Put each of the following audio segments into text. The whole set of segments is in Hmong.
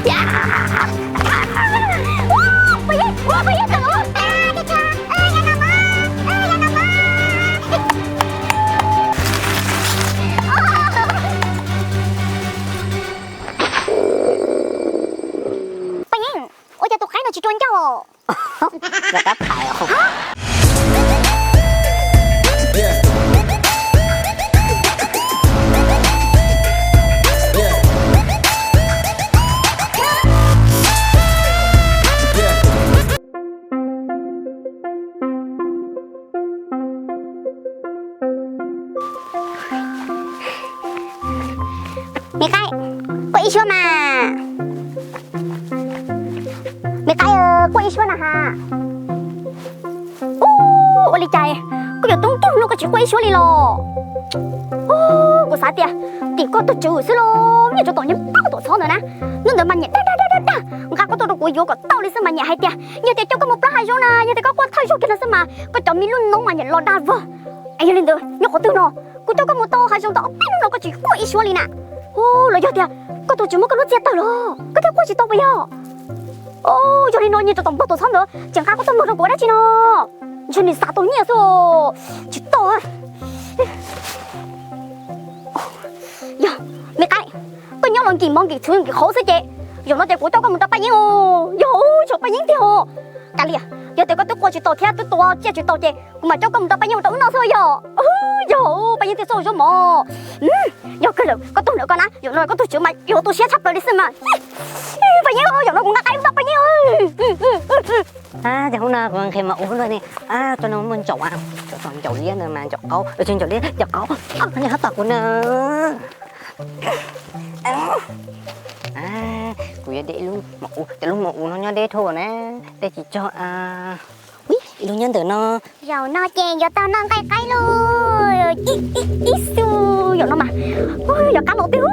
Paj Yeeb, ua cas tus qaib no tsis rua ncauj? Rov qab phais os. Me qaib, quaj ib suab mas. Me qaib, quaj ib suab na has. Ua li cas koj yuav tub nkeeg luaj koj tsis quaj ib suab li los? Kuv xav tias tim koj tuaj tswv xwb los, nyiaj tsuav tom nyiaj pab tuam txhob ntawd na. Hnub ntawd mas nyiam dag dag dag dag nqa koj tuaj rau kuv yuav kom tau li xwb mas nyiam hais tias yog tias coj koj mus plaub hav zoov na, yog tias koj quaj thawj zaug kiag no xwb mas koj cov me lub noob mas nyiam los dag vog. Es yog li ntawd nyob qhov twg no? Kuv coj koj mus tau hav zoov tau ob peb hnub no koj tsis quaj ib suab li na. Los yog tias koj tus tswv muab koj lub txiaj tawg los koj thiaj quaj tsis tau puas yog? Yog li no nyiaj tsuav tom npog tuam txhob ntawd tseem nqa koj tuaj mloog rau kuv dab tsi no? Ntshe nws xav tau nyiaj xwb. Tsis tau. Yog, me qaib, koj nyob los nkim mov nkim txhuv nkim qhauv xwb ces zaum no ces kuv coj koj mus rau Paj Yeeb os. Yog, tshuav Paj Yeeb tiag os. Kav liam, yog tias koj twb quaj tsis tau thiab twb tua tsiaj tsis tau ces kuv mam coj koj mus rau Paj Yeeb ua rau wb noj xwb yog. Yog, Paj Yeeb twb txawj ua zaub mov. Yog kawg lawm, koj tuag ntawm koj na, zaum no koj tus tswv mas yuav tu siab tshaj plaws li xwb mas. Paj Yeeb, zaum no kuv nqa qaib mus rau Paj Yeeb. Ces hnub no kuv nqhis mos ub luaj ne, cov no muaj ntsaum, cov tom ntsaum liab no mas ntsaum qaub, tsis ntsaum liab ntsaum qaub, nej ho tom kuv na. Kuv yuav de ib lub mos ub, cov lub mos ub no nyob deb dhau na, de tsis txog. Ib lub nyob ntawm no. Zaum no ces yuav tau noj nqaij qaib lauj. Ib xu, zaum no mas yog qab npaum twg,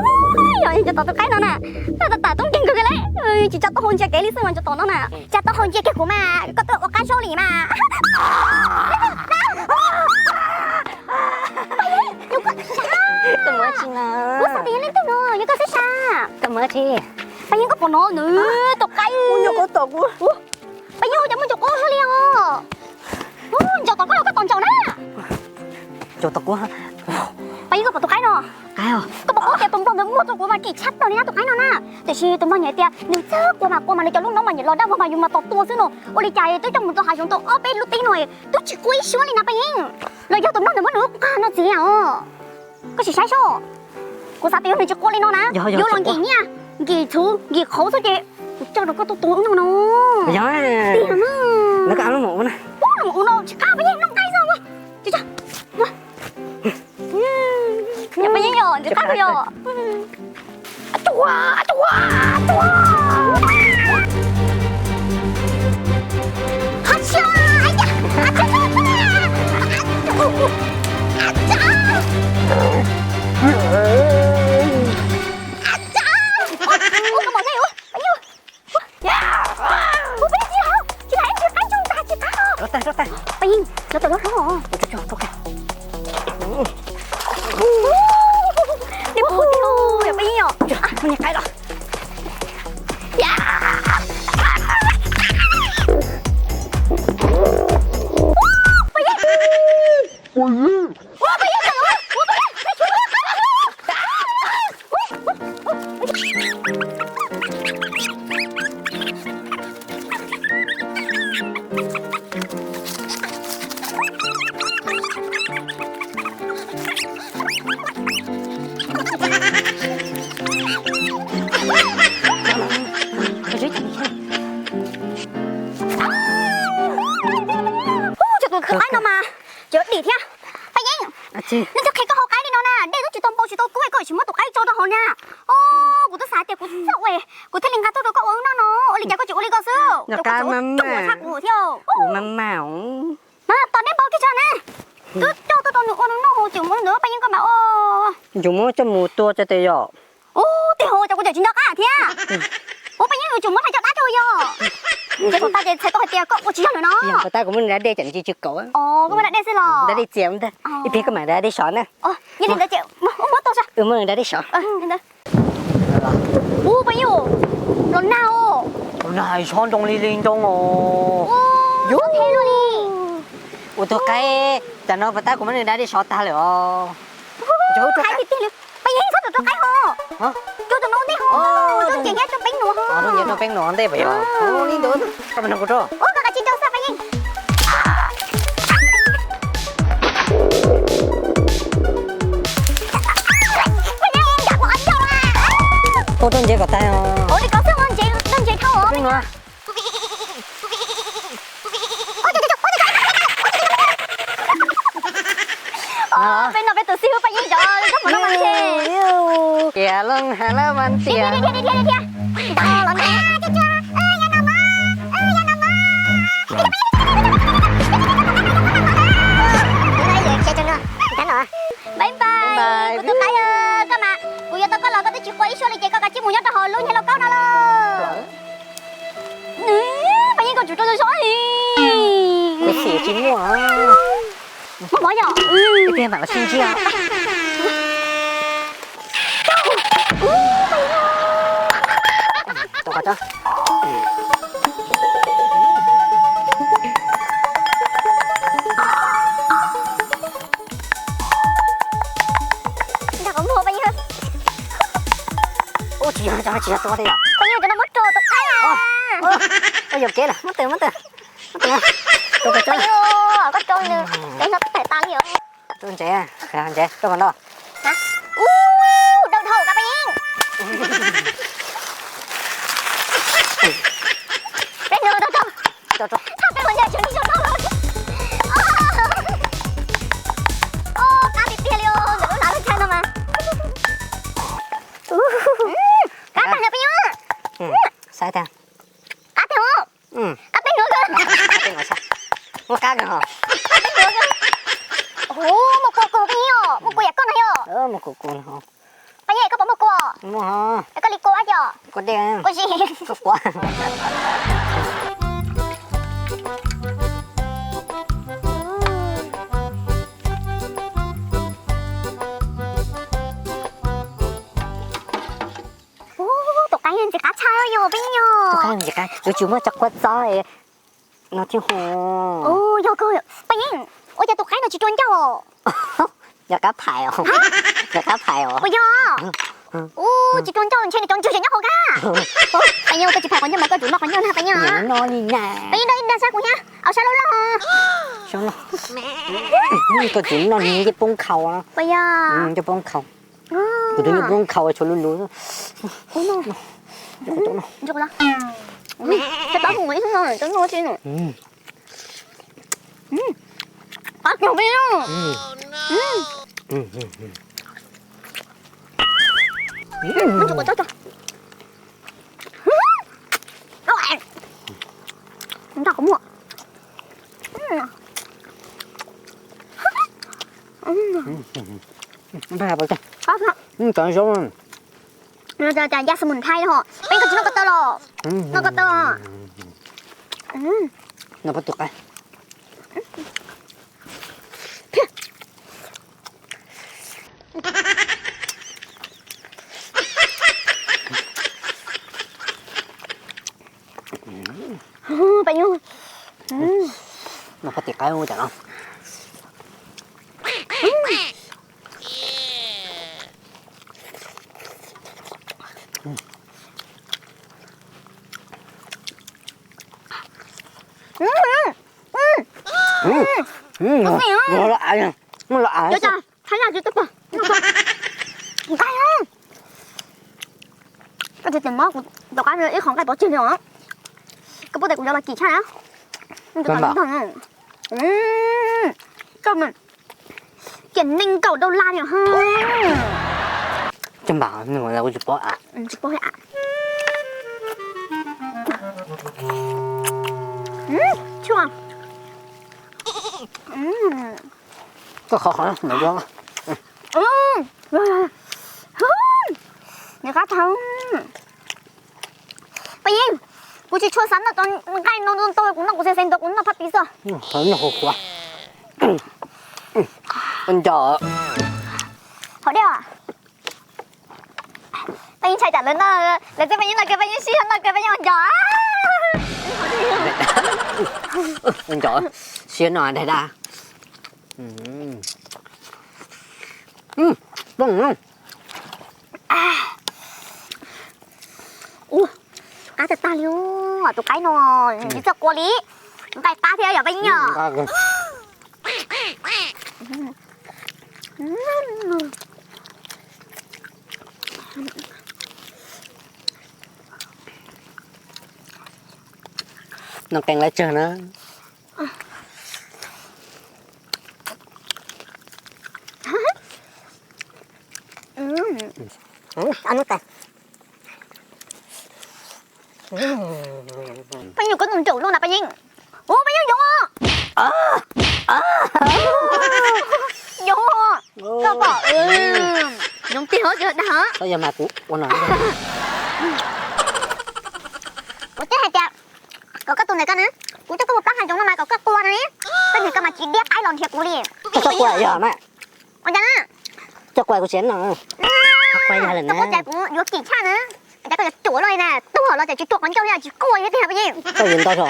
yog cov tom tus qaib no na, noj tas tas tub nkeeg kawg li, tsis tsa taub hau ntsia kev li xwb mas cov tom no na, tsa taub hau ntsia kiag kuv mas koj twb ua qab zaub li mas. Koj mus tsi na? Kuv xav tias yog leej twg no, yog koj xwb sas. Koj mus tsi? Paj Yeeb, koj pom no nws tus qaib. Paj Yeeb, cas muaj ntsaum qaub hlo li os. Ntsaum tom koj los koj tom ntsaum na. Ntsaum tom kuv. Paj Yeeb, koj pom tus qaib no? Koj pom tias tus npog ntawd muag rau kuv mas kim tshaj plaws li na tus qaib no na. Tiam sis tus npog nyiam tias nws txawj quaj mas quaj mas nws cov lub noob mas nyiam los dag vog mas yus mas tos tua xwb no. Ua li cas twb coj mus rau hav zoov tau ob peb lub teb no twb tsis quaj ib suab li na Paj Yeeb. Los yog tus npog ntawd muab nws lub qag no txiav os. Koj sim saib seb. Kuv xav tias yog nws tsis quaj li no na, yuav los nkim nyiaj, nkim txhuv, nkim qhauv xwb ces kuv coj rau koj tuaj tua wb noj no. Tiag na. Ub, los mus ua no tsis qab Paj Yeeb, noj nqaij xwb. Yog Paj Yeeb yog nws qab yog. Paj Yeeb, lawv tawm loj hlob os. Nej puas hu tiag, yog Paj Yeeb yog. Muaj nyiaj qaib los. Ub, cov tus qaib no mas cov dim thiab. Paj Yeeb, nej twb qhia koj hau qaib li no na, dej twb tsis tau npau tsis tau kub koj tsis muab tus qaib tso rau hauv na. Os, kuv twb xav tias kuv txawj ua, kuv thiaj li nqa tuaj rau koj ua wb noj no, ua li cas koj tsis ua li ko xwb. Cov koj tseem ua tsuj tshaj kuv thiab. Mas tos dej npau kiag tso na. Twb coj tuaj rau nws ua nws noj hauv tseem muab ntawd Paj Yeeb koj mas os. Yus muab coj mus tua tso tes yom. Ub, tej hauv cov kuv tseem tsis nco qab thiab. Ub, Paj Yeeb, yus tseem muab hlais coj dab coj yog. Ces thaum tas ces txhais tau hais tias koj ua tsis yog lawm no. Yog thaum tas kuv muab nws da dej cov nws tsis tsw kaum. Koj muab da dej xwb los? Da dej txias ntag. Ib pliag koj mam da dej sov na. Yog li ntawd ces muab tau sas. Muab nws da dej sov. Ub, Paj Yeeb, los Hais sov nroo li li nroo os. Yuav ua tus qaib, tam no pas tab kuv muab nws da dej sov tag lawm os. Hais tiag tiag li. Paj Yeeb, txhob tus rau qaib ho. Rau tus no ntej ho. Rau nce nyob rau peb nuam ho. Rau nce rau peb nuam ntej puas yog? Li ntawd koj mus nrog kuv rau. Ua koj kav tsij rau xwb Paj Yeeb. Ua rau ntsev kom tag. Ua li ko xwb ua ntsev, ua ntsev dhau os. Peb no peb tus xib hwb Paj Yeeb cov koj mus no mas ntshe. Tias loo has lab vas tias. Dhia dhia dhia dhia dhia. Nta los nta. Bye bye kuv tus qaib, koj mas kuv yuav tau koj los koj twb tsis qua ib suab li ces koj kav tsij mus nyob rau hauv lub niag lauj kaub no lauj. Paj Yeeb, koj tsum rau zoo zoo li. Kuv xim tsis muaj. Muaj mov yom? Ib pliag mam los sib ntsib. Ub, tsis yog, tsis yog tua tej yom. Paj Yeeb, cov no muab rau tus qaib. Ua yuam kev lawm, muab tw, muab tw. Muab tw. Paj Yeeb, koj rau nws, koj no koj tham tas li os. Rau ntsev, ntsev rau qhov no. Ub, dhau dhau koj Paj Yeeb. Peb nus rau rau. Tshaj peb los ncaim tsev li zoo rau. Qab tiag tiag li os, ntawm lub lav lub chaw no mas. Qab tag nrho Paj Yeeb. Saib tag. Qab tag os. Qab peb nus. Muaj qab kawg ho. Qab peb nus. Hu, muaj kua kawg Paj Yeeb os, muaj kua yam koj no yom. Muaj kua kua no. Paj Yeeb, koj puas muaj kua? Muaj ho. Koj li kua dab tsi os? Kua dej. Kua zis. Kua quav. Ub, tus qaib ntxim qab tshaj yog Paj Yeeb. Tus qaib ntxim qab, yuav tsum muaj cov kua txob no thiab hu. Yog kawg, Paj Yeeb, ua cas tus qaib no tsis rua ncauj? Yog qab phais os. Yog qab phais os. Puas yog? Ub, tsis rua ncauj ntshe nws cov ntswg tseem nyob hauv kab. Paj Yeeb, koj tsis phais qhov ncauj mas koj tsum noj qhov ncauj na Paj Yeeb. Noj li na. Paj Yeeb, noj ib dag saib kuv thiab, au sab loj loj. Sab loj. Koj tsum noj ncej poob nkhaus. Puas yog? Ncej poob nkhaus. Kuv tus ncej poob nkhaus tshuav lus lus. Qab kiag Paj Yeeb. Nrog qhov muag. Qab, qab. Cov zaub. Cas ya xu mus nthaij ho. Peb koj tsis noj ko taw los? Noj ko taw. Noj pab tus qaib. Peb nyuj. Noj pab tus qaib ua cas no. Los av, los av. Thab zaj tsis tau pog. Nqaij, koj tsis tes mob kuv rov qab ib qho nqaij pov tseg li os. Koj pub tes kuv cov los kim tshaj na. Koj kiag nees nkaum dollar li os. Coj npam, tsis pom a. Tsis pom a. Tshua. Koj qhov qhov no. Nws qab tshaj. Paj Yeeb, kuv tsis tshua xav noj cov nqaij no ntau, kuv noj kuv xav xav ntau, kuv noj phab pis xwb. Qhov no qhuav qhuav. Ua nco. Haus dej os. Paj Yeeb ntshai tsam lawv noj, lawv twb Paj Yeeb noj kawg, Paj Yeeb sib noj kawg, Paj Yeeb ua nco. Ncov siab no daig dab. Pooj. Ua, qab tag tag li, tus qaib no tsis txawj qua li, nqaij qab thiab yom peb yeej. Noj qee lawv tsawg na. Peb nyuam koj tus nraum no na peb yeej. Ua peb yeej yoov. Yoov. Koj pom, yoov tiag tsis dag. Koj yog mas kuv ua no. Kuv twb hais tias kom koj tus ntawm koj na, kuv coj koj mus plab hav zoov no mas kom koj qua no ne. Koj niag koj mas tsis diab qaib los nrhiav kuv li. Koj txhob qua yog mas. Ua cas na? Coj qua kuv tsev no. Koj qua yog lawm na. Koj qua kuv yuav kim tshaj na. Cas koj yuav cuam los li na, tuag los cas tsis tuag qhov ncauj li tsis quaj li tiag peb yeej. Koj yuav ntau zog.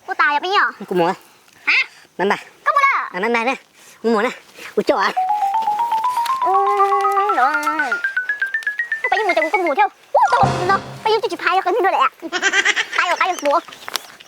Kuj tas yog peb yeej. Kuv mus. Bye bye. Koj mus lawm. Bye bye na. Kuv mus na. Kuv coj. Peb yeej mus ces kuv kuj mus thiab. Ub, tau no peb yeej twb tsis phai yog qhov ntawd lawm. Qab yog qab yog mus.